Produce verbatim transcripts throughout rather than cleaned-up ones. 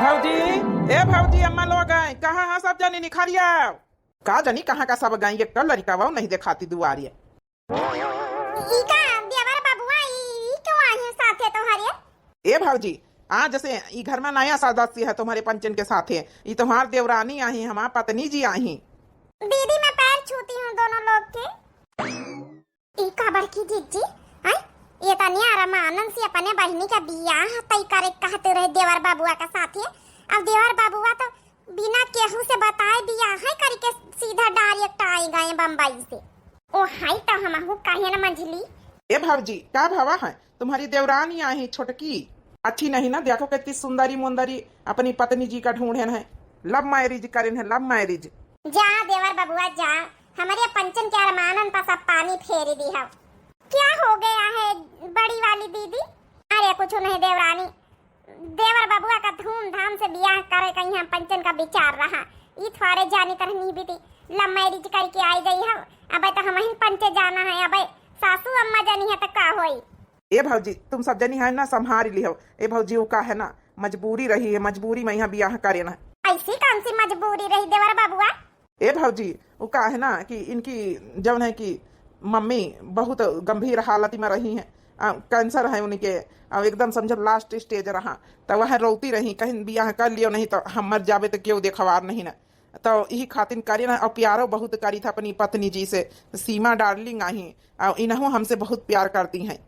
भौजी, ए भौजी, अम्मा लोग आए, कहाँ है सब जनी, निखरिया? का जनी कहाँ का सब गई, एक लड़का वो नहीं देखाती दुआरिये। ई का देवर बबुआ, ई, ई क्यों आई है साथे तोहरे? ए भौजी, आज से ई घर में नया सदस्य है तुम्हारे पंचन के साथे। ई तुम्हार देवरानी आई, हमार पत्नी जी आई। दीदी, मैं पैर छूती हूँ दोनों लोग के। ई का बड़की जिज्जी, हैं? ये तनी अरमानन से अपने बहिनी का बियाह तय करे कहते रहे देवर बबुआ का साथे। अब देवर बबुआ तो बिना केहू से बताए बियाह है करके सीधा direct आई गए बम्बई से। ओ हाय, तो हमहू काहे न मंझली। ए भौजी, का भवा है? तुम्हारी देवरानी आई छोटकी, अच्छी नहीं ना, देखो कितनी सुंदरी मुंदरी अपनी पत्नी जी का ढूंढेन है, love marriage करेन है, love marriage। जा देवर बबुआ जा, हमरे पंचन के अरमानन पर सब पानी फेर दिहव। क्या हो गया है बड़ी वाली दीदी? अरे कुछ नहीं देवरानी, देवर बबुआ का धूमधाम से बियाह करे का यहाँ पंचन का विचार रहा। ई थोड़े जानी तरह नहीं बीती, love marriage करके आई गई हम। अबे तो हमहिन पंचे जाना है, अबे सासू अम्मा जानी है तो का होई? ए भौजी, तुम सब जनी है ना, संभाल लिहो। ए भौजी, वो का है ना, मजबूरी रही है, मजबूरी में यहाँ बियाह करेन है। ऐसी कौन सी मजबूरी रही देवर बबुआ? ए भौजी, वो का है ना कि इनकी जौन है कि मम्मी बहुत गंभीर हालत में रही हैं, आ, cancer है उनके, आ, एकदम समझो last stage रहा, तो वह रोती रही, कहीं बियाह कर लियो नहीं तो हम मर जाबे तो क्यों देखवार नहीं ना। तो यही खातिर करी ना, और प्यारो बहुत करी था अपनी पत्नी जी से। सीमा darling आई, और इनहू हमसे बहुत प्यार करती हैं।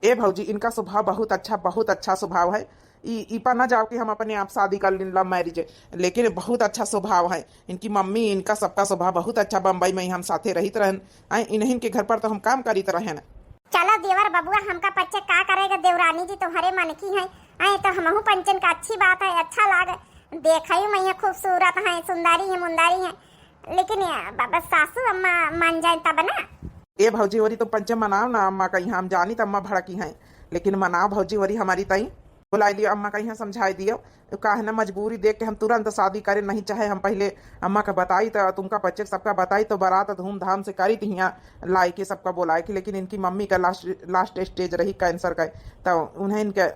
ए भौजी, इनका स्वभाव बहुत अच्छा, बहुत अच्छा स्वभाव है। ई, ई पर ना जाओ कि हम अपने आप शादी कर लें, love marriage, लेकिन बहुत अच्छा स्वभाव है इनकी मम्मी, इनका सबका स्वभाव बहुत अच्छा। बम्बई में हम साथे रहित रहन, आए इन्हीं के घर पर तो हम काम करित रहन। चलो देवर बबुआ, हमका पच्चे का करेगा, देवरानी जी तुम्हारे मन की है, आए तो हमहू पंचन का अच्छी बात है, अच्छा लाग। देखई में ये खूबसूरत है, सुंदरी है, मुंदरी है, लेकिन ये ब-, बस सासू अम्मा मान जाए तब ना। ए भौजी, वरी तुम पंचे मनाओ ना अम्मा का यहाँ, हम जानी तो अम्मा भड़की हैं, लेकिन मनाओ भौजी वरी हमारी तई, बुलाई लियो अम्मा का यहाँ, समझाई दियो। का है ना, मजबूरी देख के हम तुरंत शादी करे नहीं चाहे, हम पहले अम्मा का बताई तो तुमका बच्चे सबका बताई तो बारात धूमधाम से करी थी यहाँ लाई के सबका बुलाई के, लेकिन इनकी मम्मी का last, last stage रही cancer का, तो उन्हें इनके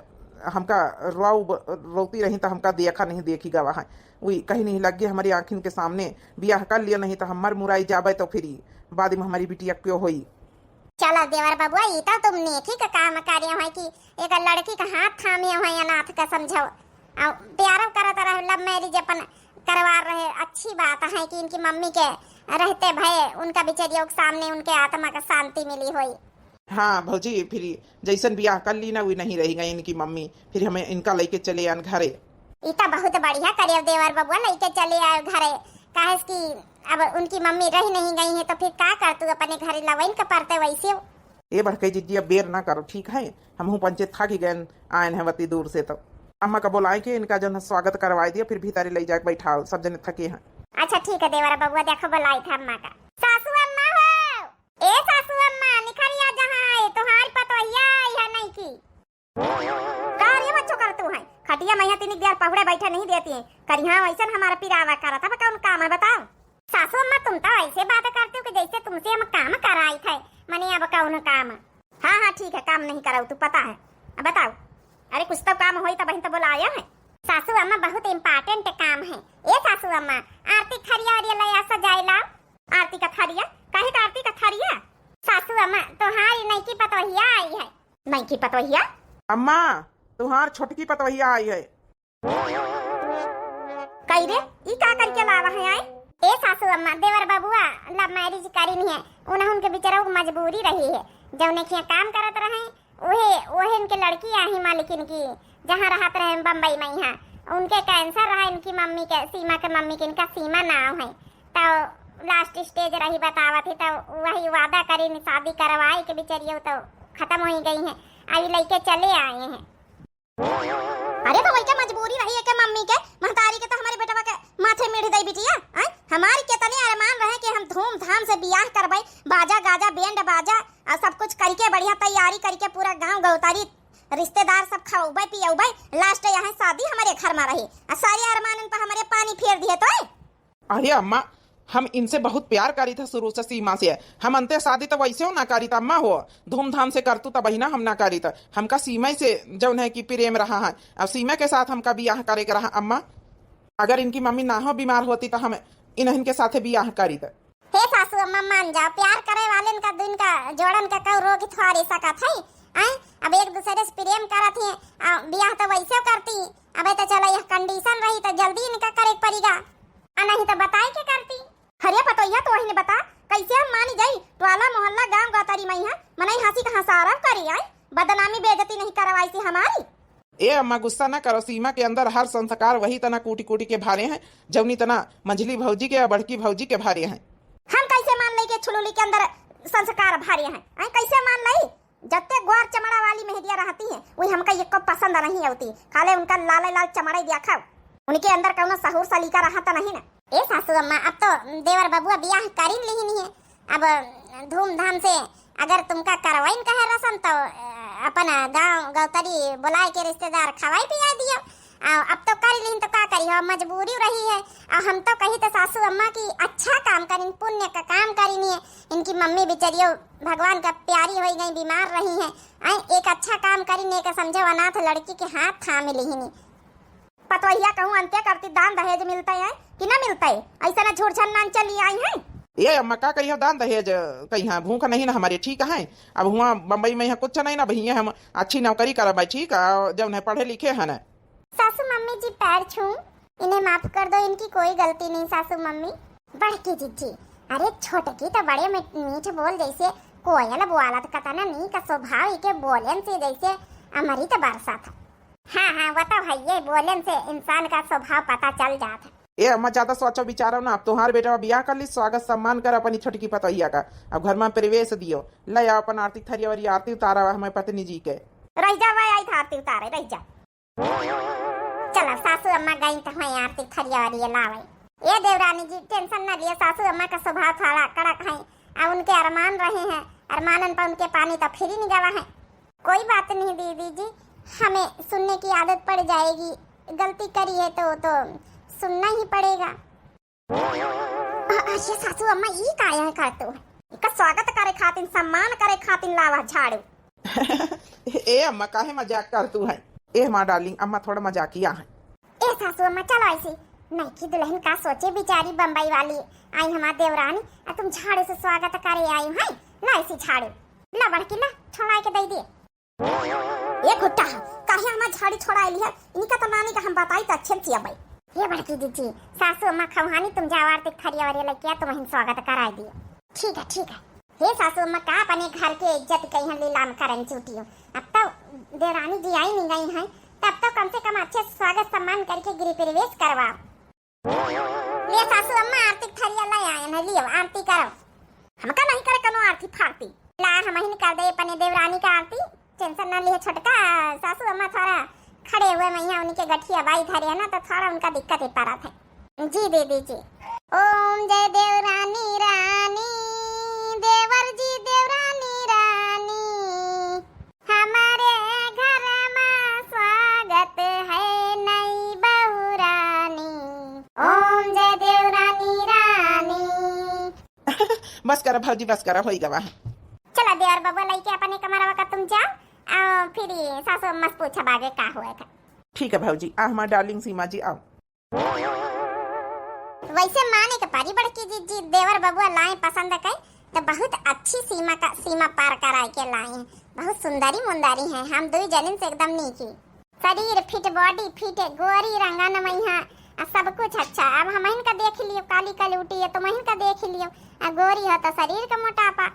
हमका रो-, रोती रही तो हमका देखा नहीं, देखी गवा है। वही कहीं नहीं लग गई हमारी आँखिन के सामने, बियाह कर लिया नहीं तो हम मर मुराई जाबे तो फिर बाद में हमारी बिटिया क्यों होई। चलो देवर बबुआ, ई तो तुम नेकी का काम करे हो कि एक लड़की का हाथ थामे हो, अनाथ का समझो, और प्यारो करत रहे, love marriage अपन करवा रहे। अच्छी बात है कि इनकी मम्मी के रहते भये उनका बिचरियों के सामने उनके आत्मा का शांति मिली होई। हाँ भौजी, फिर जैसन बियाह कर ली ना, वही नहीं रही गई इनकी मम्मी, फिर हमें इनका लेके चले आन घरे। ई तो बहुत बढ़िया करे देवर बबुआ, लेके चले आए घरे, काहे कि अब उनकी मम्मी रह नहीं गई है तो फिर का कर तू अपने घरे लवइन के पड़ते वैसे। ए बड़कई जिज्जी, अब बेर ना करो, ठीक है, हमहू पंचे थक गए आयन है वती दूर से, तो अम्मा का बुलाए के इनका जौन स्वागत करवाए दियो, फिर भीतरे ले जाके बैठाओ, सब जने थके हैं। अच्छा ठीक है देवर बबुआ, देखो बुलाई था अम्मा का। सासू अम्मा हो, ए सासू अम्मा, निखरिया जहाँ है, तुम्हारी पतोहिया आई है नहीं की। का रे बच्चों कर तू है? खटिया में यहाँ तीन देर पहुड़े बैठे नहीं देती है। करिहाँ वैसन हमारा पिरावा करत है, अब कौन काम है बताओ? सासू अम्मा, तुम तो ऐसे बात करती हो कि जैसे तुमसे हम काम कराई थे, मने अब कौन काम? हाँ, हाँ, ठीक है, काम नहीं कराऊ, तू पता है। अब बताओ, अरे कुछ तो काम होई तब तो बुलाया है। सासू अम्मा, बहुत important काम है। ए सासू अम्मा, आरती थरिया और ये लया सजाए लाओ। आरती का थरिया? काहे का आरती का थरिया? सासू अम्मा, तुम्हारी नईकी पतोहिया आई है। नईकी पतोहिया? अम्मा, तुम्हार छोटकी पतोहिया आई है। कई रे, ई का करके लावा है आए? ए सासू अम्मा, देवर बबुआ love marriage करीन है, उन्हें उनके बिचारा के मजबूरी रही है, जौने खिया काम करत रहे, ओहे, ओहे इनके लड़की आही मालिकिन की, जहाँ रहत रहे बम्बई में, यहाँ उनके cancer रहा इनकी मम्मी के, सीमा के मम्मी के, इनका सीमा नाव है, तो last stage रही बतावत ही, तो वही वादा करीन शादी करवाए के बिचरियो तो खत्म हो ही गई है, अभी लइके चले आए हैं। अरे तो वही के मजबूरी रही है के मम्मी के, महतारी के तो हमारे बेटवा के माथे मिढ़ दई बिटिया, आय? हमारी कितने अरमान रहे कि हम धूमधाम से बियाह करबई, बाजा गाजा बैंड बाजा और सब कुछ करके बढ़िया तैयारी करके पूरा गांव गौतारी रिश्तेदार सब खवबे पियबे, last यहाँ शादी हमारे घर में रही, आ सारे अरमानन पर हमारे पानी फेर दिए तो। अरे अम्मा, हम इनसे बहुत प्यार करीत है शुरू से सीमा से। हम अंते शादी तो वैसे हो ना करीत अम्मा हो, धूमधाम से करतू तो बहिना हम ना करीत। हमका सीमा से जौन है कि प्रेम रहा है, अब सीमा के साथ हमका बियाह करे के रहा अम्मा। अगर इनकी मम्मी ना हो बीमार होती तो हम इन्हन के साथे बियाह करीत। हे सासू अम्मा, मान जाओ, प्यार करे वालेन का, दुइन का, जोड़न का कऊ रोक थोड़ी सकत है। आय, अब एक दूसरे से प्रेम करत ही, आ, बियाह तो वैसे करती। अबे तो चला, यह condition रही तो जल्दी इनका करे के पड़ीगा, आ नहीं तो बताए के करती। हरिया पतोहिया तो वही ने बता, कैसे हम मानी जाई? टोला मोहल्ला गांव गौतरी मई है, मनई हंसी का हंसारा करे आए, बदनामी बेइज्जती नहीं करवाई थी हमारी। ए अम्मा, गुस्सा ना करो, सीमा के अंदर हर संस्कार वही तना कूटी कूटी के भारे हैं, जौनी तना मंझली भौजी के या बड़की भौजी के भारे हैं। हम कैसे मान लई के छुलुली के अंदर संस्कार भारे हैं? हैं, कैसे मान लई? जत्ते ग्वार चमड़ा वाली मेहदिया रहती है, वही हमका एको पसंद नहीं होती। खाले उनका लाले लाल चमड़े देखा, उनके अंदर कौनो सहूर सलीका रहता नहीं ना। ए सासू अम्मा, अब तो देवर बबुआ बियाह करीन लिहिन है, अब धूमधाम से अगर तुमका करवाइन कहे रसन तो, अ, अपन गांव गौतरी बुलाए के रिश्तेदार खवाई पिया दियो। आ, अब तो कर लिहिन तो का करी हो, मजबूरी रही है। आ, हम तो कही तो सासू अम्मा की अच्छा काम करीन, पुण्य का काम करीन है। इनकी मम्मी बिचरियो भगवान का प्यारी होई गई, बीमार रही है। आए, एक अच्छा काम करीन, एक समझो अनाथ लड़की के हाथ थाम लिहिन। पतोहिया कहूँ अंत्य करती, दान दहेज मिलता है कि ना मिलता है? ऐसा ना झूठझन नान चली आई है। ए अम्मा, का कहियो दान दहेज? कहिया भूख नहीं ना हमारे, ठीक है। अब हुआ बम्बई में यहाँ कुछ नहीं ना, भैया हम अच्छी नौकरी करब है, ठीक है, जौन है पढ़े लिखे है ना। सासू मम्मी जी पैर छू, इन्हें माफ कर दो, इनकी कोई गलती नहीं सासू मम्मी। बड़की जिज्जी, अरे छोटकी तो बड़े मीठ, मीठ बोल जैसे कोयल बोलत, कतना नीक स्वभाव, इके बोलेन से जैसे अमृत बरसत। हाँ, हाँ, वो तो है, ये बोलेन से इंसान का स्वभाव पता चल जात है। ए अम्मा, ज्यादा सोचो विचारो ना, अब तुम्हार बेटा बियाह कर ली, स्वागत सम्मान कर अपनी छोटकी पतोहिया का, अब घर में प्रवेश दियो, ले आओ अपन आरती थरिया और ये आरती उतारा हमारे पत्नी जी के। रह जा, वह आई था आरती उतारे, रह जा। चलो, सासू अम्मा गई तो हुई आरती थरिया और ये लावे। ए देवरानी जी, tension ना लियो, सासू अम्मा का स्वभाव थोड़ा कड़क है, आ उनके अरमान रहे हैं, अरमानन पर उनके पानी तो फिर ही नहीं गवा है। कोई बात नहीं दीदी जी, हमें सुनने की आदत पड़ जाएगी, गलती करी है तो, तो सुनना ही पड़ेगा। अ-, अरे सासू अम्मा, ई काहे करतू है? इका स्वागत करे खातिन, सम्मान करे खातिन लावा झाड़ू। ए अम्मा, काहे मजाक करतू है? ए हमार darling, अम्मा थोड़ा मजाकिया है। ए सासू अम्मा, चलो ऐसी, नईकी दुल्हन का सोचे बेचारी बम्बई वाली, आई हमार देवरानी, आ तुम झाड़ू से स्वागत करे आई है, ला ऐसी झाड़ू, ला बड़की ला, छोड़ा के दे दे। ए खुट्टा, काहे हमार झाड़ी छोड़ाई लिहा? इनका तो नानी का हम बताई तो अच्छे से अबै। ए बड़की जिज्जी, सासू अम्मा खौहानी, तुम जाओ आरती थरिया वरिया लेके आ, तुम्हें स्वागत कराई दियो। ठीक है, ठीक है। हे सासू अम्मा, का अपने घर के इज्जत कहिया लीलाम करन चूटियो। अब तो देवरानी जी आई नहीं गई हैं, तब तो कम से कम अच्छे से स्वागत सम्मान करके गृह प्रवेश करवाओ। ले सासू अम्मा, आरती के थरिया ले आयन है, लियो आरती करो। हमका नहीं करे कनो आरती फारती। ला हमहिन कर दे अपने देवरानी का आरती, tension ना लिहे छोटका। सासू अम्मा थोड़ा खड़े हुए मैया उनके गठिया बाई धरे है ना, तो थोड़ा उनका दिक्कत ही पड़त है। जी दीदी जी। ओम जय देवरानी रानी, देवर जी देवरानी रानी। हमारे घर मा स्वागत है नई बहू रानी। ओम जय देवरानी रानी। बस करा भौजी, बस करा, होई गवा। चला देवर बबुआ लइके अपने कमरवा का तुम जाओ, आओ फिर सासू अम्मा से पूछब आगे का हुआ था। ठीक है भौजी, आ हमार darling सीमा जी आओ। वैसे माने के परी बड़की जिज्जी, देवर बबुआ लाए पसंद के तो बहुत अच्छी सीमा का, सीमा पार कराए के लाए हैं। बहुत सुंदरी मुंदरी हैं, हम दुई जनिन से एकदम नीकी। शरीर fit, body fit, गोरी रंगन मैया, आ सब कुछ अच्छा। अब हमहिन का देख लियो, काली कलूटी है, तुमहिन का देख लियो, आ गोरी हो तो शरीर का मोटापा।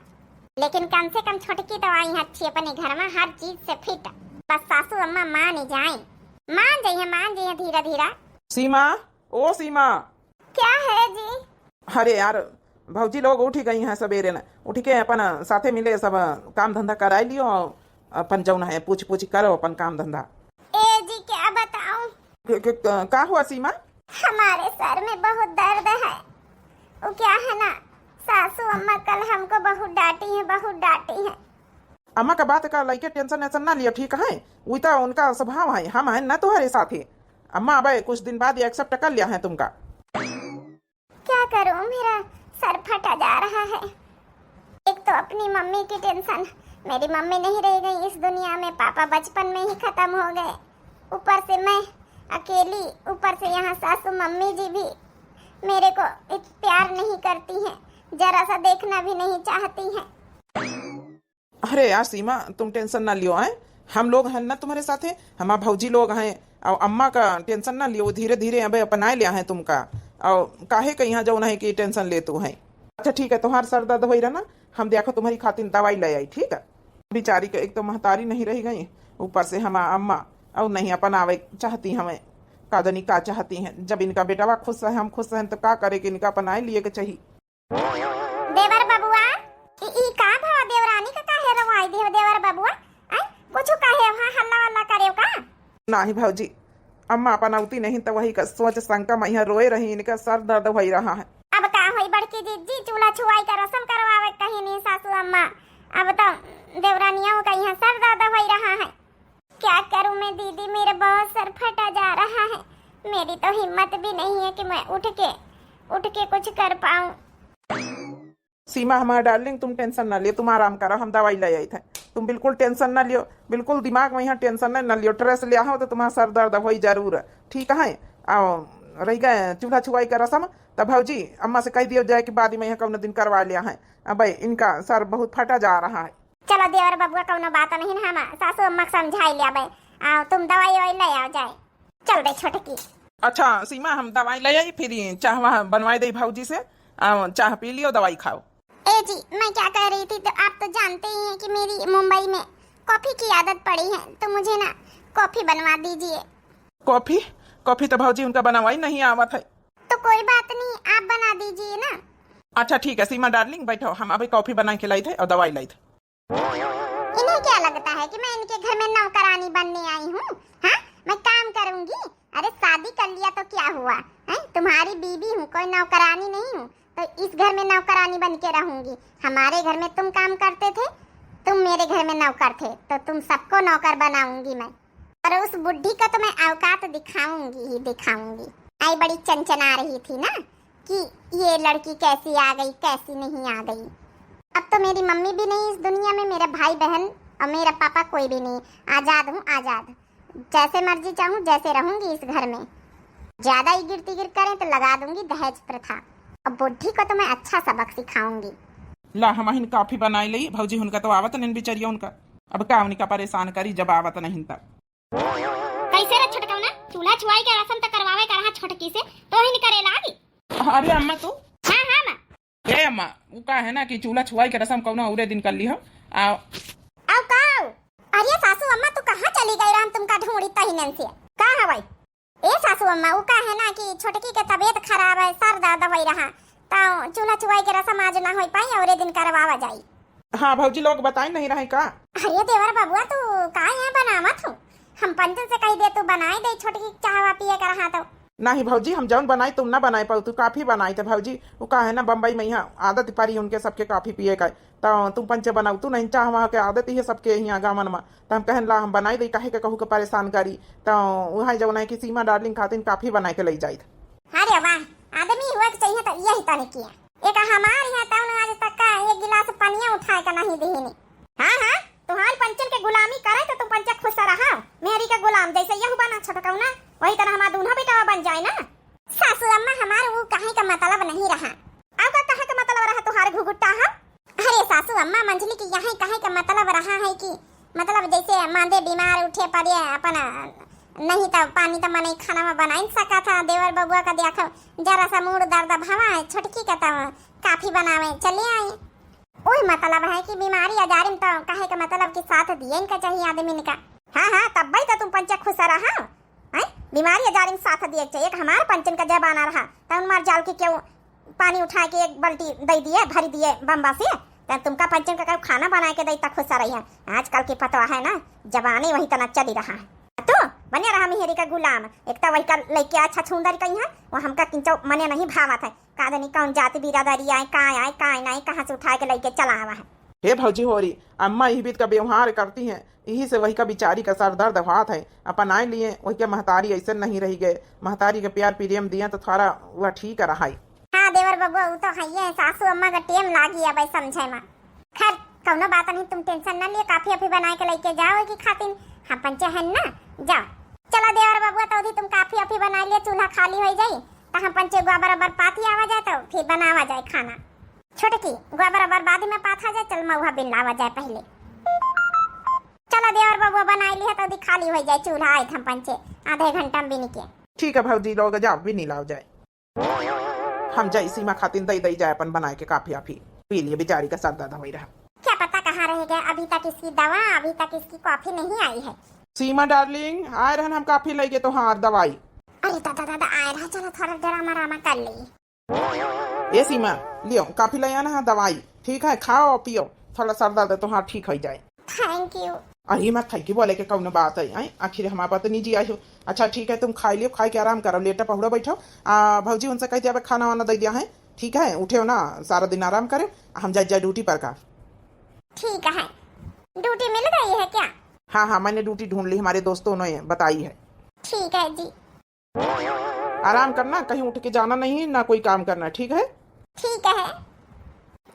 लेकिन कम से कम छोटकी तो आई अच्छी, अपने घर मा हर चीज से fit। बस सासू अम्मा मान जाए, मान जाइए, मान जाइए धीरे धीरे। सीमा, ओ सीमा। क्या है जी? अरे यार, भौजी लोग उठी गई हैं सबेरे न, उठ के अपन साथे मिले सब काम धंधा कराई लियो, अपन जौन है पूछ पूछ करो अपन काम धंधा। ए जी, क्या बताऊं? क-, क-, क-, का हुआ सीमा? हमारे सर में बहुत दर्द है। वो क्या है ना, सासू अम्मा कल हमको बहुत डांटी है, बहुत डांटी है। अम्मा का बात का लइके tension वेंशन ना लियो, ठीक है? वही तो उनका स्वभाव है, हम हैं ना तुम्हारे साथ ही। अम्मा अब कुछ दिन बाद ये accept कर लिया है तुमका। क्या करूं, मेरा सर फटा जा रहा है। एक तो अपनी मम्मी की टेंशन, मेरी मम्मी नहीं रह गई इस दुनिया में, पापा बचपन में ही खत्म हो गए, ऊपर से मैं अकेली, ऊपर से यहाँ सासू मम्मी जी भी मेरे को इत-, प्यार नहीं करती हैं, जरा सा देखना भी नहीं चाहती हैं। अरे यार सीमा, तुम टेंशन ना लियो, हैं? हम लोग हैं ना तुम्हारे साथे, हमार भौजी लोग हैं, और अम्मा का टेंशन ना लियो, धीरे धीरे अबे अपनाए लिया है तुमका। और काहे का यहाँ जौन है कि टेंशन लेतू है? अच्छा ठीक है, तुम्हार सर दर्द होई रहा ना, हम देखो तुम्हारी खातिर दवाई ले आई, ठीक है? बेचारी के एक तो महतारी नहीं रह गई, ऊपर से हमार अम्मा और नहीं अपनावे चाहती हमें, का जानी का चाहती हैं। जब इनका बेटवा खुश है, हम खुश हैं, तो का करे कि इनका अपनाए लिए के चाहिए। देवर बबुआ, ई, ई का भवा देवरानी का काहे रवाई दियो देवर बबुआ? आय, कुछ काहे वहाँ हल्ला वल्ला करे का? नाही भौजी, अम्मा अपन अउती नहीं तो वही का सोच शंका में यहाँ रोए रही, इनका सर दर्द होई रहा है। अब का होई बड़की जिज्जी, चूल्हा छुआई का रस्म करवावे कहीं नहीं सासू अम्मा। अब तो देवरानियों का यहाँ सर दर्द होई रहा है। क्या करूं मैं दीदी, मेरा बहुत सर फटा जा रहा है, मेरी तो हिम्मत भी नहीं है कि मैं उठ के, उठ के कुछ कर पाऊं। सीमा हमार डार्लिंग, तुम टेंशन ना लियो, तुम आराम करो, हम दवाई ले आई थे। तुम बिल्कुल टेंशन ना लियो, बिल्कुल दिमाग में यहाँ टेंशन ना, ना लियो। ट्रेस लिया हो तो तुम्हारा सर दर्द होई जरूर, ठीक है? आओ, रह गए चूल्हा छुआई का रस्म, तब भौजी अम्मा से कह दियो जाए कि बाद में यहाँ कौनो दिन करवा लिया है। अब इनका सर बहुत फटा जा रहा है। चलो देवर बबुआ, कौनो बात नहीं ना, हम सासू अम्मा के समझाई ले आवे। आओ, तुम दवाई ववाई ले आओ जाए। चल दे छोटकी। अच्छा सीमा, हम दवाई ले आई, फिर ये चाह वहाँ बनवाई दे भौजी से। आओ, चाह पी लियो, दवाई खाओ। ए जी, मैं क्या कह रही थी, तो आप तो जानते ही हैं कि मेरी मुंबई में कॉफी की आदत पड़ी है, तो मुझे ना कॉफी बनवा दीजिए। कॉफी? कॉफी तो भौजी उनका बनवाई नहीं आवत है। तो कोई बात नहीं, आप बना दीजिए ना। अच्छा ठीक है सीमा डार्लिंग, बैठो, हम अभी कॉफी बना के लाई थे और दवाई लाई थे। इन्हें क्या लगता है कि मैं इनके घर में नौकरानी बनने आई हूँ? हाँ, मैं काम करूंगी। अरे शादी कर लिया तो क्या हुआ है? तुम्हारी बीवी हूँ, कोई नौकरानी नहीं हूँ। तो इस घर में नौकरानी बन के रहूंगी। हमारे घर में तुम काम करते थे, तुम मेरे घर में नौकर थे, तो तुम सबको नौकर बनाऊंगी मैं। और उस बुढ़ी का तो मैं औकात दिखाऊंगी ही दिखाऊंगी। आई बड़ी चनचना रही थी ना कि ये लड़की कैसी आ गई, कैसी नहीं आ गई। अब तो मेरी मम्मी भी नहीं इस दुनिया में, मेरे भाई बहन और मेरा पापा कोई भी नहीं। आजाद हूँ, आजाद। जैसे मर्जी चाहूँ, जैसे रहूंगी इस घर में। ज्यादा इगिर तिगिर करें तो लगा दूंगी दहेज प्रथा। अब बुढ़ी को तो मैं अच्छा सबक सिखाऊंगी। ला, हमहिन कॉफी बनाई लई, भौजी हुनका तो आवत नहीं बिचरिया उनका। अब का उनका परेशान करी जब आवत नहीं तब। कैसे रे छोटकौना, चूल्हा छुआई के रसम त करवावे का रहा छोटकी से, तो ही करे लागी। अरे अम्मा तू। हाँ, हाँ, माँ। ए अम्मा, वो का है ना कि चूल्हा छुआई के रसम कौनो औरे दिन कर ली हो। आ, आओ का आओ? अरे सासू अम्मा, तू कहाँ चली गई? राम तुमका ढूंढी तहिनन से। का हवाई? ए सासू अम्मा, वो का है ना कि छोटकी के तबीयत खराब है, सर दर्द होई रहा, तो चूल्हा छुआई के रसम आज ना होई पाई, औरे दिन करवावा जाई। हाँ भौजी, लोग बताए नहीं रहे का? अरे देवर बबुआ, तू का यहाँ बनावत हो? हम पंचन से कही दे, तू बनाए दे, छोटकी चाहवा पिए का रहा तो। नहीं भौजी, हम जौन बनाई तुम ना बनाए पाऊ, तू कॉफी बनाई थे भौजी। वो का है ना, बम्बई में यहाँ आदत पड़ी उनके सबके कॉफी पिए का, तो तुम पंचे बनाऊ, तू नहीं चाहवा के आदत ही है सबके यहाँ गाँवन में। तो हम कहन ला हम बनाई दे, काहे के कहू के परेशान करी। तो वहाँ जौन है कि सीमा डार्लिंग खातिर कॉफी बनाए के ले जाई। अरे वाह, आदमी हुआ के चाहिए तो यही तने किया। एक हमार यहाँ तौन आज तक का एक गिलास पनिया उठाए का नहीं देहिनी। हाँ, हाँ, तुम्हारी पंचन के गुलामी करे तो तुम पंचे खुश रहा। मेहरी का गुलाम जैसे यहू बना छोटकौना, वही तरह हमार दूल्हा बेटवा बन जाए ना। सासू अम्मा, हमार वो कहे का मतलब नहीं रहा। अब का कहे का मतलब रहा तुम्हारे घुघुट्टा हम? अरे सासू अम्मा, मंझली के यहाँ कहे का मतलब रहा है कि मतलब जैसे मांदे बीमार उठे पड़े अपन, नहीं तो पानी तो मनई खाना में बना ही सका था। देवर बबुआ का देखो जरा सा मूड दर्द भवा है, छोटकी का तो कॉफी बनावे चले आई। वही मतलब है कि बीमारी आजारी में तो कहे का मतलब कि साथ दिए इनका चाहिए आदमी इनका। हाँ, हाँ, तब भाई तो तुम पंचे खुश रहा। हैं? बीमारी आजारी में साथ दिए के चाहिए। एक हमार पंचन का जमाना रहा, तो उन मार जाल के क्यों पानी उठा के एक बाल्टी दे दिए, भरी दिए बम्बा से, तो तुमका पंचन का कहीं खाना बनाए के दे तक खुश रही है। आजकल की पतवा है ना, जबाने वही तना चली रहा है। तू बने रहा मेहरी का गुलाम, एक तो वही का लइके अच्छा छुंदर कहीं है, वो हमका किंचो मने नहीं भावत है। का जानी कौन जाति बिरादरी आए, का आए, का नहीं, कहाँ से उठा के लइके चला आवा है। हे भौजी होरी, अम्मा यही बीत का व्यवहार करती हैं, यही से वही का बिचारी का सर दर्द होत है। अपन आए लिए वही के महतारी ऐसे नहीं रही गए, महतारी के प्यार प्रेम दिए तो थोड़ा वह ठीक रहा है। हाँ देवर बबुआ, उ तो हइये है, सासू अम्मा का टेम लागी अब समझे में। खैर, कौनो बात नहीं, तुम tension न लियो, coffee वाफी बनाए के लेके जाओ कि खातिन हम पंचे हैं ना, जाओ। चलो देवर बबुआ, तो अभी तुम coffee वाफी बनाए लियो, चूल्हा खाली हो जाई, तो हम पंचे गोबर ओबर पाथी आवा जाए, तो फिर बनावा जाए खाना। छोटकी, गोबर ओबर बाद में पाथा जाए, चल महुआ बिन लावा जाए पहले। चलो देवर बबुआ, बनाए लियो, तो अभी खाली हो जाए चूल्हा, आए हम पंचे आधे घंटा में बिन के। ठीक है भौजी लोग, जाओ बिन लाओ जाए। हम जाई सीमा खातिन दई दई जाए अपन बनाए के coffee वाफी, पी लिए, बेचारी का सर दर्द होई रहा। क्या पता कहाँ रह गया, अभी तक इसकी दवा, अभी तक इसकी coffee नहीं आई है। सीमा darling, आए रहन हम coffee लइके तोहार दवाई। अरे दादा दादा, आए रहा, चलो थोड़ा drama रामा कर ली। ए सीमा, लियो coffee ले आना है दवाई, ठीक है, खाओ पियो, थोड़ा सर दर्द तोहार ठीक हो जाए। Thank you। अरे मत खाई की बोले के कौनो बात है, हैं? आखिर हमार पत्नी जी आई हो। अच्छा ठीक है, तुम खाई लियो, खाई के आराम करो, लेटा पहुड़ा बैठो। आ, भौजी उनसे कह दिया, खाना वाना दे दिया है, ठीक है, उठे हो ना, सारा दिन आराम करे, हम जाए जाए duty पर का। ठीक है, duty मिल गई है क्या? हाँ हाँ, मैंने duty ढूंढ ली, हमारे दोस्तों ने बताई है। ठीक है जी। आराम करना, कहीं उठ के जाना नहीं, ना कोई काम करना, ठीक है? ठीक है।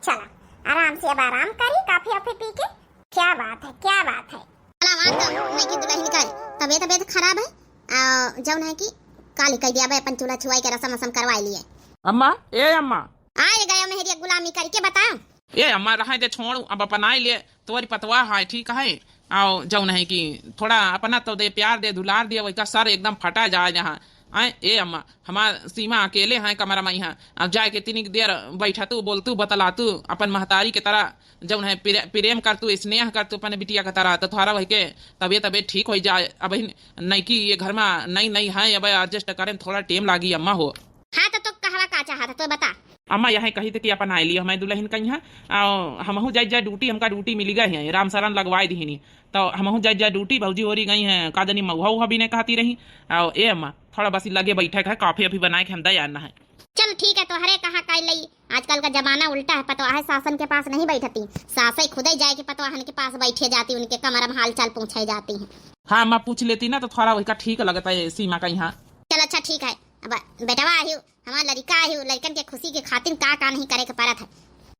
चला, आराम से अब आराम करी, coffee वाफी पी के। क्या बात है, क्या बात है। चला, वहाँ तो नइकी दुलहिन का तबियत, तबियत खराब है, आ, जौन है कि काली कह दिया भाई, अपन चूल्हा छुआई के रसम वसम करवाई लिए। अम्मा, ए अम्मा। आए गया मेहरिया गुलामी करके, बता। ए अम्मा, रहे दे, छोड़, अब अपनाई ले, तोरी पतवा है, ठीक है, आओ, जौन है कि थोड़ा अपना तो दे, प्यार दे, दुलार दे, वैका सर एकदम फटा जाए जहाँ। आए, ए अम्मा, हमार सीमा अकेले हैं कमरा में यहाँ, अब जाए के तनिक देर बैठतू, बोलतू, बतलातू, अपन महतारी के तरह जौन है प्रे-, प्रेम करतू, स्नेह करतू अपन बिटिया के तरह, तो थोड़ा वही के तबे तबे ठीक हो जाए। अब ही नइकी ये घर में नई नई है, अब adjust करे में थोड़ा टेम लागी अम्मा हो। हाँ, तो, तो कहवा का चाहत है, तो बता। अम्मा यह कही थे कि अपन आए लियो हमारे दुलहिन कहीं है, आ, हमहू जाए जाए duty, हमका duty मिली गई है, राम शरण लगवाए दीनी, तो हमहू जाए जाए duty, भौजी होरी गई हैं, का जानी महुआ उहा बिने कहती रही। आ, ए अम्मा, थोड़ा बस लगे बैठे के है, coffee वाफी बनाए के हम दे आना है। चल ठीक है, तोहरे कहा काई लई, आजकल का जमाना उल्टा है, पतवाह सासन के पास नहीं बैठती, सासई खुदे जाए के पतवाहन के पास बैठे जाती, उनके कमरा में हाल चाल पूछे जाती हैं। हाँ अम्मा, पूछ लेती ना तो थोड़ा वही का ठीक लगता है सीमा का यहाँ। चल अच्छा ठीक है, अब बेटवा आहिउ, हमार लड़िका आहिउ, लड़िकन के खुशी के खातिर का का नहीं करे के पड़त है।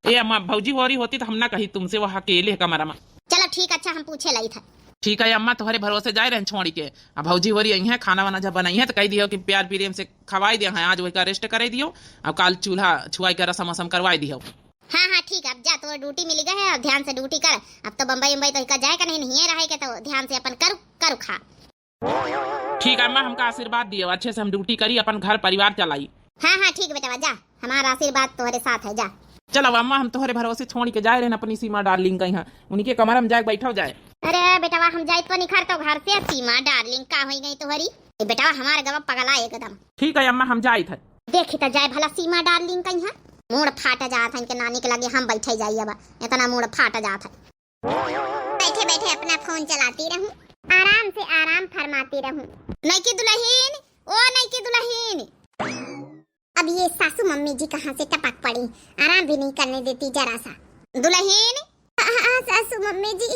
ए अम्मा, भौजी होरी होती तो हम ना कही तुमसे, वह अकेले है कमरा में। चलो ठीक, अच्छा हम पूछे लाई था। ठीक है अम्मा, तोहरे भरोसे जाए रहन छोड़ी के। अब भौजी होरी आई हैं, खाना वाना जब बनाई है तो कह दियो कि प्यार प्रेम से खवाई दिया है, आज वही का rest करे दियो, अब काल चूल्हा छुआई का रसम वसम करवाई दियो। हाँ हाँ ठीक है, अब जा, तो duty मिली गई है, अब ध्यान से duty कर, अब तो बम्बई उम्बई तो इका जाए का नहीं, नहीं रहे के, तो ध्यान से अपन करू, करू खा। ठीक है अम्मा, हमका आशीर्वाद दियो, अच्छे से हम duty करी, अपन घर परिवार चलाई। हाँ हाँ ठीक बेटवा, जा, हमारा आशीर्वाद तोहरे साथ है, जा। चलो अम्मा, हम तोहरे भरोसे छोड़ के जाए रहन अपनी सीमा darling का यहाँ, उनके कमरा में जाए बैठो जाए। अरे बेटवा, हम जाइत को निखर तो घर से, सीमा darling का होई गई तोहरी? ए बेटवा, हमारे गवा पगला एकदम। ठीक है अम्मा, हम जाइत है। देखी तो जाए भला सीमा darling का यहाँ, मूड़ फाट जात है इनके नानी के लगे, हम बैठे जाई अब, इतना मूड़ फाट जात है। बैठे बैठे अपना phone चलाती रहूं, आराम से आराम फरमाती रहूं। नइकी दुलहिन, ओ नइकी दुलहिन। अब ये सासू मम्मी जी कहाँ से टपक पड़ी, आराम भी नहीं करने देती जरा सा। दुलहिन। हाँ, हाँ, सासू मम्मी जी।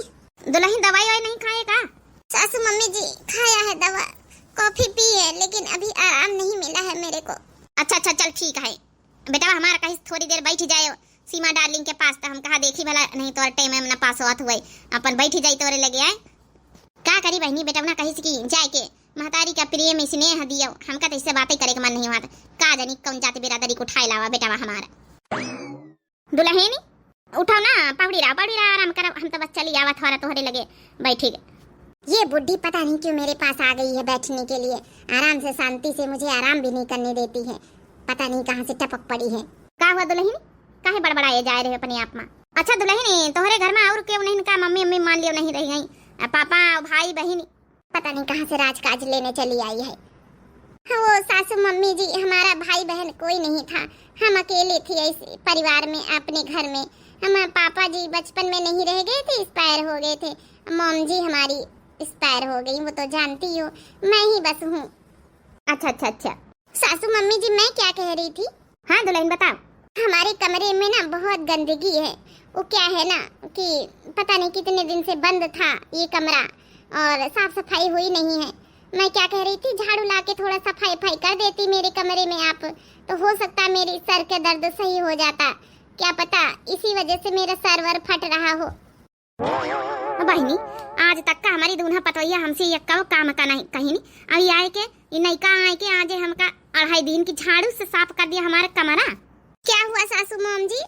दुलहिन, दवाई वाई नहीं खाए का? सासू मम्मी जी, खाया है दवा, coffee पी है, लेकिन अभी आराम नहीं मिला है मेरे को। अच्छा, अच्छा, चल ठीक है। बेटा, हमारा कहीं थोड़ी देर बैठ जाए सीमा darling के पास, तो हम कहा देखी भला, नहीं तो time में ना पास होत हुए, अपन बैठ जाई तोरे लगे आए। का करी बहनी, बेटा ना कहिस कि जाए के महतारी का प्रेम स्नेह दियो, हमका तो इससे बातें करे के मन नहीं हुआ था। का जानी कौन जाति बिरादरी को उठाए लावा बेटा हमारा। दुलहिन, उठो ना, पहुड़ी रहा, पहुड़ी रहा, आराम करो, हम तो बस चली आवा थोड़ा तोहरे लगे बैठी। ये बुढ़ी पता नहीं क्यों मेरे पास आ गई है बैठने के लिए, आराम से शांति से मुझे आराम भी नहीं करने देती है, पता नहीं कहाँ से टपक पड़ी है। का हुआ दुलहिन, काहे बड़बड़ाए जाए रहे अपने आप में? अच्छा दुलहिन, तोहरे घर में और केहू नहीं का? मम्मी, मम्मी मान लियो नहीं रही गई, आ पापा, भाई, बहन? पता नहीं कहाँ से राजकाज लेने चली आई है। हाँ, वो सासू मम्मी जी, हमारा भाई बहन कोई नहीं था, हम अकेले थे इस परिवार में, अपने घर में। हम पापा जी बचपन में नहीं रह गए थे, expire हो गए थे। मॉम जी हमारी expire हो गई, वो तो जानती हो, मैं ही बस हूँ। अच्छा, अच्छा, अच्छा। सासू मम्मी जी, मैं क्या कह रही थी? हाँ दुलहिन, बताओ। हमारे कमरे में ना बहुत गंदगी है, वो क्या है ना कि पता नहीं कितने दिन से बंद था ये कमरा और साफ सफाई हुई नहीं है, मैं क्या कह रही थी, झाड़ू लाके थोड़ा सफाई फफाई कर देती मेरे कमरे में आप, तो हो सकता है मेरी सर के दर्द सही हो जाता। क्या पता इसी वजह से मेरा सर वर फट रहा हो। बहिनी, आज तक का हमारी दून्हा पतोहिया हमसे यक्कउ काम का नहीं कहिन। अभी आए के, ई नइका आए के आज हमका अढ़ाई दिन की झाड़ू से साफ कर दिया हमारा कमरा। क्या हुआ सासू मॉम जी?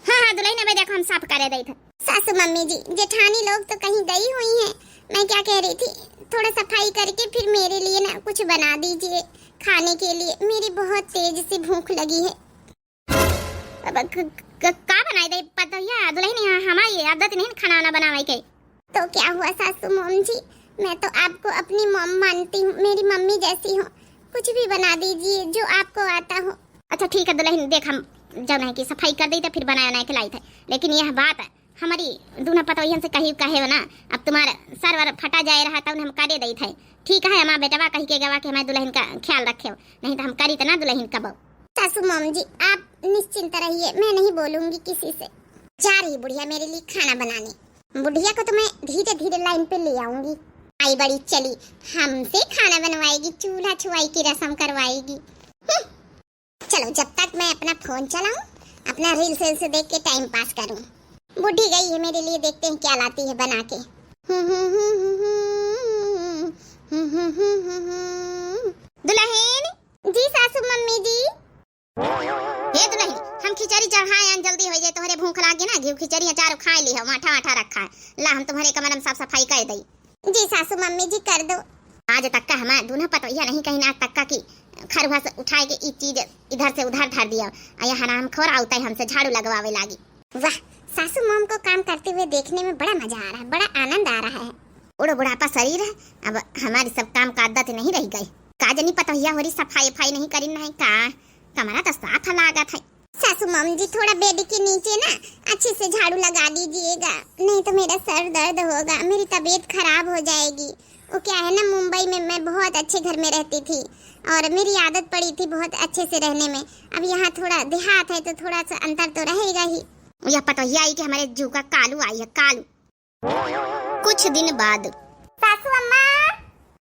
हाँ, हाँ, दुलहिन, अबे देखो, हम साफ करे देइत है। सासू मम्मी जी, जेठानी लोग तो कहीं गई हुई हैं। मैं क्या कह रही थी, थोड़ा सफाई करके फिर मेरे लिए ना कुछ बना दीजिए खाने के लिए, मेरी बहुत तेज से भूख लगी है। अब क-, क-, का बनाई दे पतोहिया दुलहिन, यहाँ हमारी आदत नहीं खाना वाना बनावे के। तो क्या हुआ सासू मॉम जी, मैं तो आपको अपनी मॉम मानती हूँ, मेरी मम्मी जैसी हो, कुछ भी बना दीजिए जो आपको आता हो। अच्छा ठीक है दुलहिन, देख हम जौन है कि सफाई कर देइत है, फिर बनाए उनाए के लाइत है, लेकिन यह बात हमारी दून्हा पतोहियन से कही कहे हो ना, अब तुम्हारा सर वर फटा जाए रहा तब हम करे देइत है। ठीक है, हमार बेटवा कही के गवा कि हमारे दुलहिन का ख्याल रखे हो, नहीं तो हम करी तो ना दुलहिन कबो। सासू मॉम जी, आप निश्चिंत रहिए, मैं नहीं बोलूंगी किसी से। जा रही बुढ़िया मेरे लिए खाना बनाने। बुढ़िया को तो मैं धीरे धीरे लाइन पे ले आऊंगी। आई बड़ी चली, हमसे खाना बनवाएगी, चूल्हा छुआई की रस्म करवाएगी। हम्म। चलो, जब तक मैं अपना फोन चलाऊं, अपना रील्स वील्स देख के टाइम पास करूं। बुढ़ी गई है मेरे लिए, देखते हैं क्या लाती है बना के। दुलहिन। जी सासू मम्मी जी। हे दुलहिन, हम खिचड़ी चढ़ाए आन, जल्दी हो जाए, तोहरे भूख लागे ना, घी खिचड़ी अचार खाए ली हो, आटा वाटा रखा है। ला, हम तुम्हारे कमरे में साफ सफाई कर दई। जी सासू मम्मी जी, कर दो। आज तक का हमार दून्हा पतोहिया नहीं कहिन आज तक का कि खरुहा से उठाए के ई चीज इधर से उधर धर दिया, आ यह हरामखोर आवता है हमसे झाड़ू लगवावे लागी। वाह, सासू मॉम को काम करते हुए देखने में बड़ा मजा आ रहा है, बड़ा आनंद आ रहा है। बूढ़ो बुढ़ापा शरीर है, अब हमारी सब काम का आदत नहीं रह गई। का जनी पतोहिया होरी सफाई अफाई नहीं करिन है का, कमरा तो साफ लागत है। सासू मॉम जी, थोड़ा बेड के नीचे ना अच्छे से झाड़ू लगा दीजिएगा, नहीं तो मेरा सर दर्द होगा, मेरी तबीयत खराब हो जाएगी। वो क्या है ना, मुंबई में मैं बहुत अच्छे घर में रहती थी और मेरी आदत पड़ी थी बहुत अच्छे से रहने में। अब यहाँ थोड़ा देहात है तो थोड़ा सा अंतर तो रहेगा ही। यह पतोहिया आई कि हमारे जू का कालू आई है, कालू। कुछ दिन बाद। सासू अम्मा।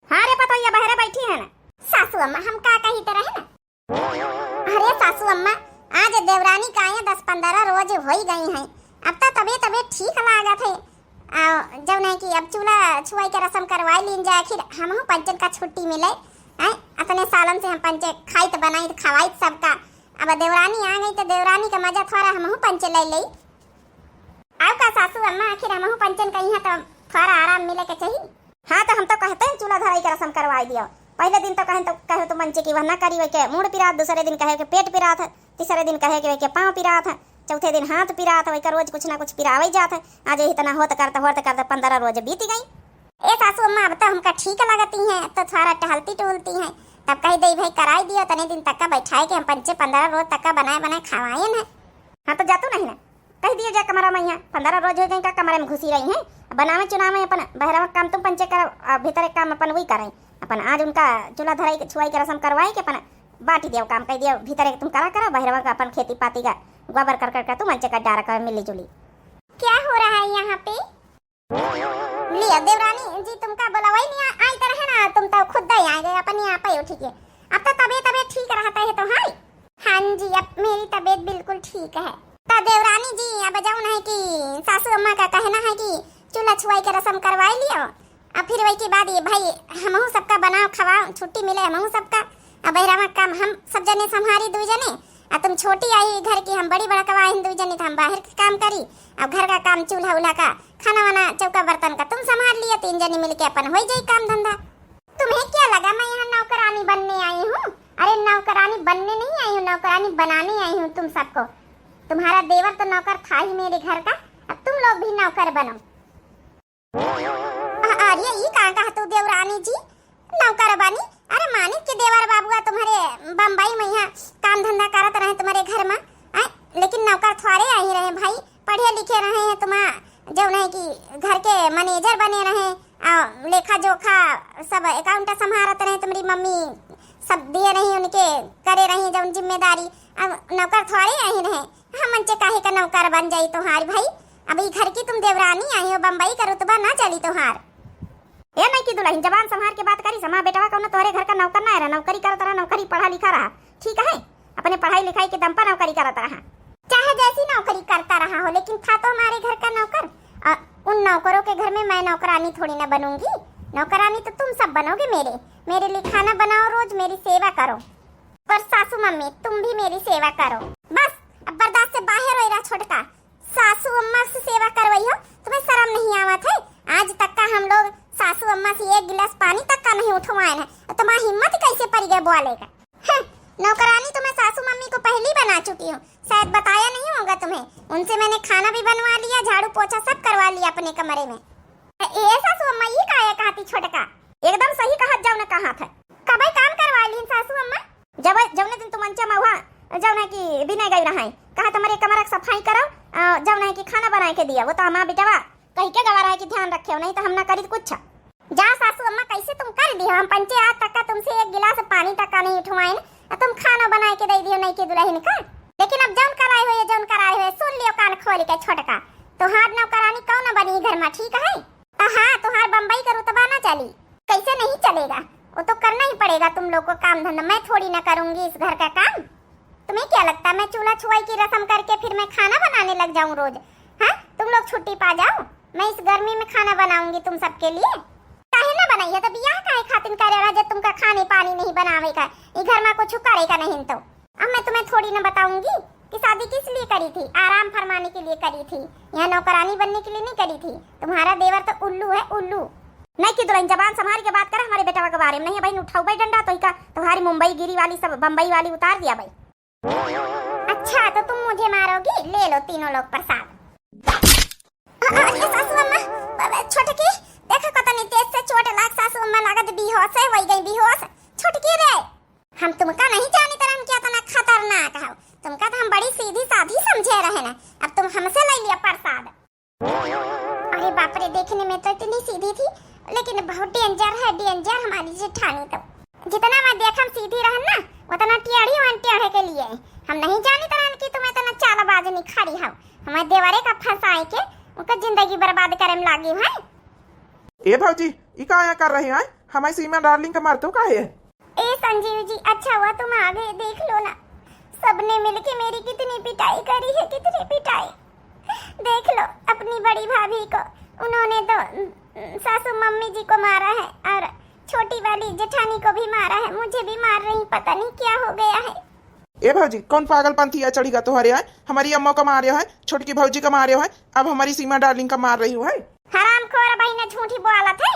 हाँ रे पतोहिया, बहरे बैठी है ना। सासू अम्मा, हम का कही तो रहे ना। अरे सासू अम्मा, आज देवरानी का आए दस पन्द्रह रोज होई गई हैं, अब तो तबीयत तबीयत ठीक लागत है। आ, जौन है कि अब चूल्हा छुआई के रस्म करवाई लीन जाए, आखिर हमहू पंचन का छुट्टी मिले। हैं, अतने सालन से हम पंचे खाइत बनाइत खवाइत सबका। अब देवरानी आ गई तो देवरानी का मजा थोड़ा हमहू पंचे ले लेई। आओ का सासू अम्मा, आखिर हमहू पंचन का यहाँ तो थोड़ा आराम मिले के चाहिए। हाँ, तो हम तो कहते हैं चूल्हा धराई के रस्म करवाई दियो। पहले दिन तो कहें तो कहे तो मंचे की वह ना करी, वही के मूड़ पिरात, दूसरे दिन कहे के पेट पिरात है, तीसरे दिन कहे के वही के पाँव पिरात है, चौथे दिन हाथ पिरात है, वही का रोज कुछ ना कुछ पिरावे जात है। आज यही तना होत करते होत करते पन्द्रह रोज बीत गई। ए सासू अम्मा, अब तो हमका ठीक लगती हैं, तो थोड़ा टहलती टहलती हैं, तब कही दई भाई कराई दियो, तने दिन तक का बैठाए के हम पंचे पन्द्रह रोज तक का बनाए बनाए खवाएन है। हाँ, तो जातू नहीं ना, कह दियो जा कमरा में, यहाँ पन्द्रह रोज हो गए का कमरे में घुसी रही हैं, बनावे चुनावे अपन बहरवा काम तुम पंचे करो, आ भीतर एक काम अपन वही करें। अपन आज उनका चूल्हा धराई के छुआई के रस्म करवाए के अपन बांटी दियो काम, कह दियो भीतर एक तुम करा करो, बहरवा का अपन खेती पाती का गोबर कर कर के तुम पंचे का डारा कर मिली जुली। क्या हो रहा है यहाँ पे? लिया देवरानी जी, तुमका बुलावाई नहीं आ-, आई तो रहे ना, तुम तो खुद ही आ गए अपन यहाँ पे उठी के। अब तो तबीयत तबीयत ठीक रहता है तो हाँ। हाँ जी, अब मेरी तबीयत बिल्कुल ठीक है। तो देवरानी जी, अब जौन है कि सासू अम्मा का कहना है कि चूल्हा छुआई के रस्म करवाई लियो, अब फिर वही के बाद ये भाई हमहू सबका बनाओ खवाओ, छुट्टी मिले हमहू सबका। अब बहरावा काम हम सब जने संभारी, दू जने, आ तुम छोटी आई घर की, हम बड़ी बड़कवा आइन दू जने, तो हम बाहर के काम करी, अब घर का काम चूल्हा उल्हा का, खाना वाना चौका बर्तन का तुम संभाल लिया, तीन जने मिलके अपन हो जाई काम धंधा। तुम्हें क्या लगा मैं यहाँ नौकरानी बनने आई हूँ? अरे नौकरानी बनने नहीं आई हूँ, नौकरानी बनाने आई हूँ तुम सबको। तुम्हारा देवर तो नौकर था ही मेरे घर का, अब तुम लोग भी नौकर बनो। अ-, अरे ई का कहा तू देवरानी जी, नौकर बनी? अरे मानिक के देवर बाबुआ तुम्हारे बम्बई में यहाँ काम धंधा करत रहे तुम्हारे घर में, आय? लेकिन नौकर थोड़े आई रहे भाई, पढ़े लिखे रहे हैं तुम्हारा जौन है कि घर के मैनेजर बने रहे, आ, लेखा जोखा सब अकाउंट संभारत रहे, तुम्हारी मम्मी सब दिए रही उनके, करे रही जौन जिम्मेदारी। अब नौकर थोड़े आई रहे, हम मंचे काहे का नौकर बन जाई तोहार भाई? अब ई घर की तुम देवरानी आई हो, बम्बई का रुतबा ना चली तोहार। ए नइकी दुलहिन, जबान संभार के बात करिस, हमार बेटवा कउनो तोहरे घर का नौकर नाहीं रहा, नौकरी करत रहा, नौकरी पढ़ा लिखा रहा, ठीक है, अपने पढ़ाई लिखाई के दम पर नौकरी करत रहा। चाहे जैसी नौकरी करता रहा हो, लेकिन था तो हमारे घर का नौकर। अ, उन नौकरों के घर में मैं नौकरानी थोड़ी ना बनूंगी। नौकरानी तो तुम सब बनोगे मेरे। मेरे लिए खाना बनाओ रोज, मेरी सेवा करो। और सासू मम्मी, तुम भी मेरी सेवा करो। बस, अब बर्दाश्त से बाहर होइ रहा छोटका। सासू अम्मा से सेवा करवइहो, तुम्हें शर्म नहीं आवत है? आज तक का हम लोग सासू अम्मा से एक गिलास पानी तक का नहीं उठवाएन है, और तुम्हार हिम्मत कैसे पड़ि गए बोले का? हं, नौकरानी तो मैं सासू मम्मी को पहली बना चुकी हूँ, शायद बताया नहीं होगा तुम्हें। उनसे मैंने खाना भी बनवा लिया, झाड़ू पोछा सब करवा लिया अपने कमरे में। ए सासू अम्मा, ई काहे कहती छोटका? एकदम सही कहत जाओ न कहत है। कबई काम करवा लीन सासू अम्मा? जब, जौने दिन तुम अंचा महुआ, जौन है कि बिना गई रहाई, कहा तुम्हारे कमरा के सफाई करो, अ, जौन है कि खाना बनाए के दिया, वो तो हमार बेटवा कहि के गवा रहा है कि ध्यान रखे हो, नहीं तो हम ना करी कुछ। जा सासू अम्मा, कैसे तुम कर दी हो? हम पंचे आज तक का तुमसे एक गिलास पानी तक का नहीं उठवाइन, आ तुम खाना बनाए के दे दियो नइकी दुलहिन का। लेकिन अब जौन कराए हो, ये जौन कराए हो, सुन लियो कान खोल के छोटका, तोहार नौकरानी कौन बनी घर में, ठीक है? तो हाँ, तोहार बम्बई का रुतबा ना चली। कैसे नहीं चलेगा? वो तो करना ही पड़ेगा तुम लोग को काम धंधा। मैं थोड़ी ना करूंगी इस घर का काम। तुम्हें क्या लगता है मैं चूल्हा छुआई की रस्म करके फिर मैं खाना बनाने लग जाऊं रोज? हाँ, तुम लोग छुट्टी पा जाओ, मैं इस गर्मी में खाना बनाऊंगी तुम सबके लिए। काहे ना बनाई है तो बियाह काहे खातिर करे रहा जब तुमका खाने पानी नहीं बनावे का, ई घर में कुछ करे का नहीं तो। अब मैं तुम्हें थोड़ी ना बताऊंगी कि शादी किस लिए करी थी, आराम फरमाने के लिए करी थी, यहाँ नौकरानी बनने के लिए नहीं करी थी। तुम्हारा देवर तो उल्लू है, उल्लू। नइकी दुलहिन, जबान संभार के बात कर हमारे बेटवा के बारे में, नहीं बहिन उठाऊ भाई डंडा तो ही का, तुम्हारी मुंबई गिरी वाली सब बम्बई वाली उतार दिया भाई। अच्छा, तो तुम मुझे मारोगी? ले लो तीनों लोग प्रसाद। अ-, अरे सासू अम्मा, ब-, ब-, छोटकी, देखो कतनी तेज से चोट लाग, सासू अम्मा लागत बेहोश है, वही गई बेहोश। छोटकी रे, हम तुमका नहीं जानी तरन क्या तना खतरनाक हो, तुमका तो हम बड़ी सीधी साधी समझे रहे ना, अब तुम हमसे ले लिया प्रसाद। अरे बाप रे, देखने में तो इतनी सीधी थी, लेकिन बहुत danger है, danger हमारी जेठानी तो। जितना मैं देखम सीधी रहन ना, उतना टेढ़ी वन टेढ़े के लिए। हम नहीं जानी तरन कि तुम इतना चालबाज निखारी हो, हमारे देवरे का फंसाए के उनका जिंदगी बर्बाद करे में लागी है। ए भौजी, ई का यहाँ कर रही है? हमारी सीमा darling का मारतो काहे है? ए संजीव जी, अच्छा हुआ तुम आ गए, देख लो ना, सबने मिलके मेरी कितनी पिटाई करी है, कितनी पिटाई। देख लो अपनी बड़ी भाभी को, उन्होंने तो, उम, सासू मम्मी जी को मारा है और छोटी वाली जेठानी को भी मारा है, मुझे भी मार रही, पता नहीं क्या हो गया है। ए भौजी, कौन पागलपंथी है चढ़ी गा तुम्हारे यहाँ? हमारी अम्मा का मारे है, छोटकी भौजी का मारे है, अब हमारी सीमा darling का मार रही हो है। हरामखोर बहिना झूठी बोलत है।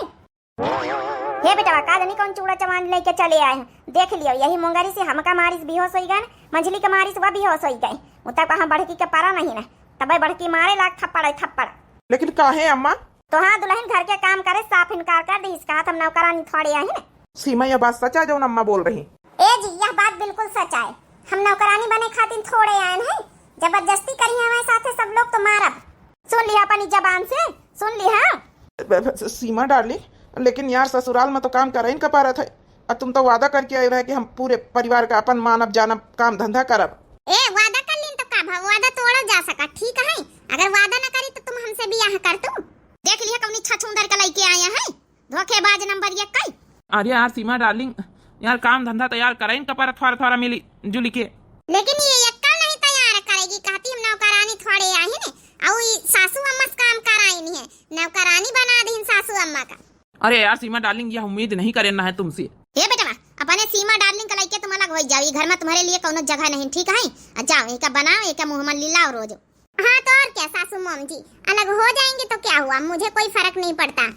हे बेटवा, का जानी कौन चूड़ा चवान लेके चले आए हैं। देख लियो, यही मुंगरी से हमका मारिस, बेहोश होई गए, मंझली के मारिस, वह बेहोश होई गए। उतना कहाँ बड़की के परा नहीं ना, तबे बड़की मारे लाग थप्पड़ है, थप्पड़। लेकिन काहे अम्मा? तो हाँ दुलहिन, घर के काम करे साफ इनकार कर दीस, कहा हम नौकरानी थोड़े आहिन। सीमा, यह बात सच है जौन अम्मा बोल रही? ए जी, यह बात बिल्कुल सच आए। हम नौकरानी बने खातिर थोड़े आयन हैं, जबरदस्ती करी हमारे साथे सब लोग तो मारब। सुन लिहा अपनी जबान से, सुन लिहा। ब-, ब-, सीमा darling, लेकिन यार ससुराल में तो काम करइन का परत है, और तुम तो वादा करके आए रहे कि हम पूरे परिवार का अपन मानब जानब, काम धंधा करब। ए, वादा कर लीन तो का भा, वादा तोड़ा जा सका, ठीक है? अगर वादा न करी तो तुम हमसे बियाह कर तू। देख लिहा कौनी छछूंदर का लइके आया है। धोखेबाज नंबर एक कई। अरे यार सीमा darling, यार काम धंधा तो यार करइन का परत, थोड़ा थोड़ा मिली जुली के। लेकिन ये एक्कल नहीं तैयार करेगी, कहती हम नौकरानी थोड़े आहिन, अउ ई सासू अम्मा से काम कराइन है, नौकरानी बना दीन सासू अम्मा का। अरे यार सीमा darling, यह उम्मीद नहीं करना है तुमसे। हे बेटवा, अपने सीमा darling का लइके तुम अलग हो जाओ, ई घर में तुम्हारे लिए कौनो जगह नहीं, ठीक है? आ जाओ, एका बनाओ, एका मुंह में लिलाओ रोज। हाँ तो और क्या सासू मॉम जी, अलग हो जाएंगे तो क्या हुआ, मुझे कोई फर्क नहीं पड़ता।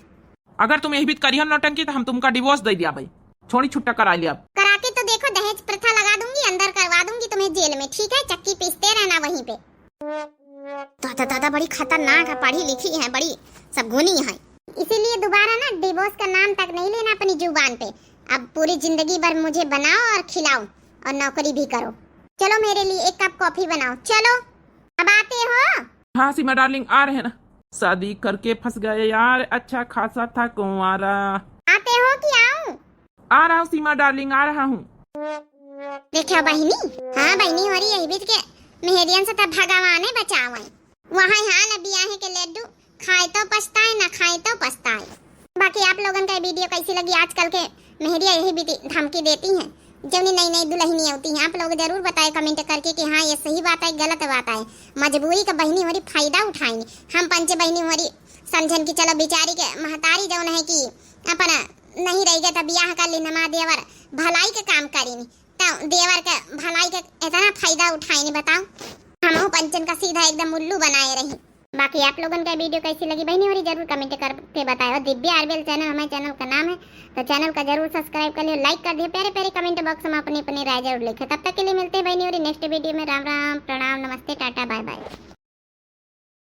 अगर तुम यही बीत करिहन नौटंकी तो हम तुमका divorce दे दिया भाई, छोड़ी छुट्टा करा लिया। करा के तो देखो, दहेज प्रथा लगा दूंगी, अंदर करवा दूंगी तुम्हें जेल में, ठीक है? चक्की पीसते रहना वहीं पे। दादा, दादा, बड़ी खतरनाक है, पढ़ी लिखी है, बड़ी सब गुनी है। इसीलिए दोबारा ना divorce का नाम तक नहीं लेना अपनी जुबान पे। अब पूरी जिंदगी भर मुझे बनाओ और खिलाओ और नौकरी भी करो। चलो मेरे लिए एक कप कॉफी बनाओ, चलो। अब आते हो? हाँ सीमा darling, आ रहे हैं ना। शादी करके फंस गए यार, अच्छा खासा था कुंवारा। आते हो कि आऊं? आ रहा हूँ सीमा darling, आ रहा हूँ। देखो बहिनी, हाँ बहिनी, हमारी यही बीच के मेहरियन से तब भगवाने बचावे। वहाँ हाल बियाहे के लड्डू, खाए तो पछताए, ना खाए तो पछताए। बाकी आप लोगन का वीडियो कैसी लगी? आजकल के मेहरिया यही बीती धमकी देती हैं, जौनी नई नई दुल्हनी होती हैं। आप लोग जरूर बताए कमेंट करके कि हाँ, ये सही बात है, गलत बात है। मजबूरी का बहिनी होरी फायदा उठाइन। हम पंचे बहिनी होरी समझन कि चलो बेचारी के महतारी जौन है कि अपन नहीं रह गए तो बियाह कर ली, नमा देवर भलाई के काम करीन, तो देवर के भलाई के इतना फायदा उठाइन, बताओ। हमहू पंचन का सीधा एकदम उल्लू बनाए रही। बाकी आप लोगन का वीडियो कैसी लगी बहिनी होरी जरूर कमेंट करके बताओ। दिव्या आरबीएल चैनल हमारे चैनल का नाम है, तो चैनल का जरूर सब्सक्राइब कर लियो, लाइक कर दियो, प्यारे प्यारे कमेंट बॉक्स में अपनी अपनी राय जरूर लिखे। तब तक के लिए मिलते हैं बहिनी होरी नेक्स्ट वीडियो में। राम राम, प्रणाम, नमस्ते, टाटा, बाय बाय।